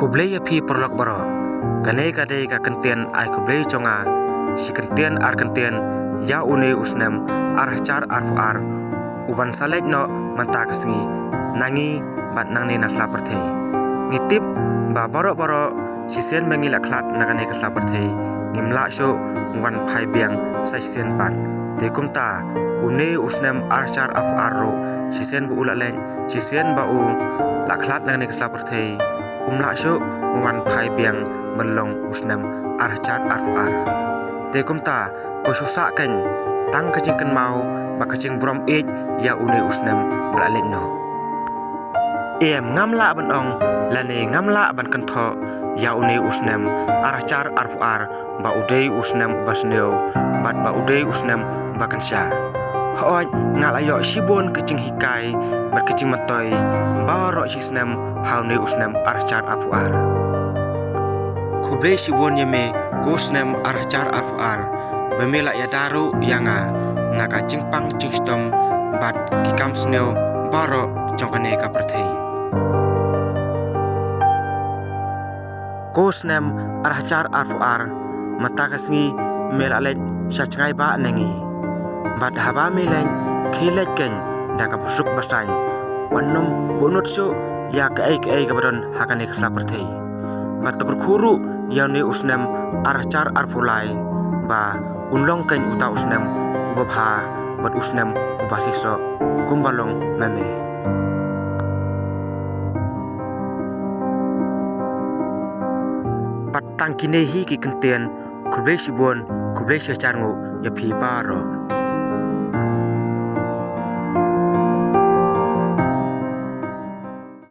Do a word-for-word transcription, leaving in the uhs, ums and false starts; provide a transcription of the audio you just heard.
Khublei ïa phi paralok baroh. Kane ka dei ka kyntien ai khublei jong nga, shi kyntien ar kyntien, ïa une u snem ar hajar arphew ar, u ban sa leit noh mynta ka sngi, na ngi bad nangne na sla pyrthei. Ngi tip ba baroh baroh, shisien ba ngi la khlad na kane ka sla pyrthei, ngim lah shuh ngi wan phai biang sa shisien pat. Te kumta, une u snem ar hajar arphew ar ruh, shisien ba u la leit, shisien ba u la khlad na kane ka sla pyrthei, um lah shuh ngi wan phai biang ban long u snem ar hajar arphew ar. Te kumta, ko shu sah kein tang ka jingkynmaw bad ka jingburom ïeit ïa une u snem ba la leit noh. Em, ngam lah ban ong lane ngam lah ban kynthoh ïa une u snem ar hajar arphew ar ba u dei u snem uba sniew bad ba u dei u snem uba kynsha. Hooid, nga la ïoh shibun ka jinghikai bad ka jingmyntoi baroh shi snem ha une u snem ar hajar arphew ar. Khublei shibun ïa me ko snem ar hajar arphew ar, ba me la ïada ruh ïa nga na ka jingpang jingshitom bad ki kam sniew baroh jong kane ka pyrthei. Ko snem ar hajar arphew ar, mynta ka sngi me la leit sha jngai bah na ngi. Bad haba me leit, khie leit kein da kaba suk ba saiñ, wat nym buhnud shuh ïa kaei kaei kaba don ha kane ka sla pyrthei. Bad to kyrkhu ruh ïa une u snem ar hajar arphew lai, ba un long kein uta u snem uba bha bad u snem uba shisha kumba long ma me. Bad tang kine hi ki kyntien, khublei shibun, khublei shihajar nguh ïa phi baroh.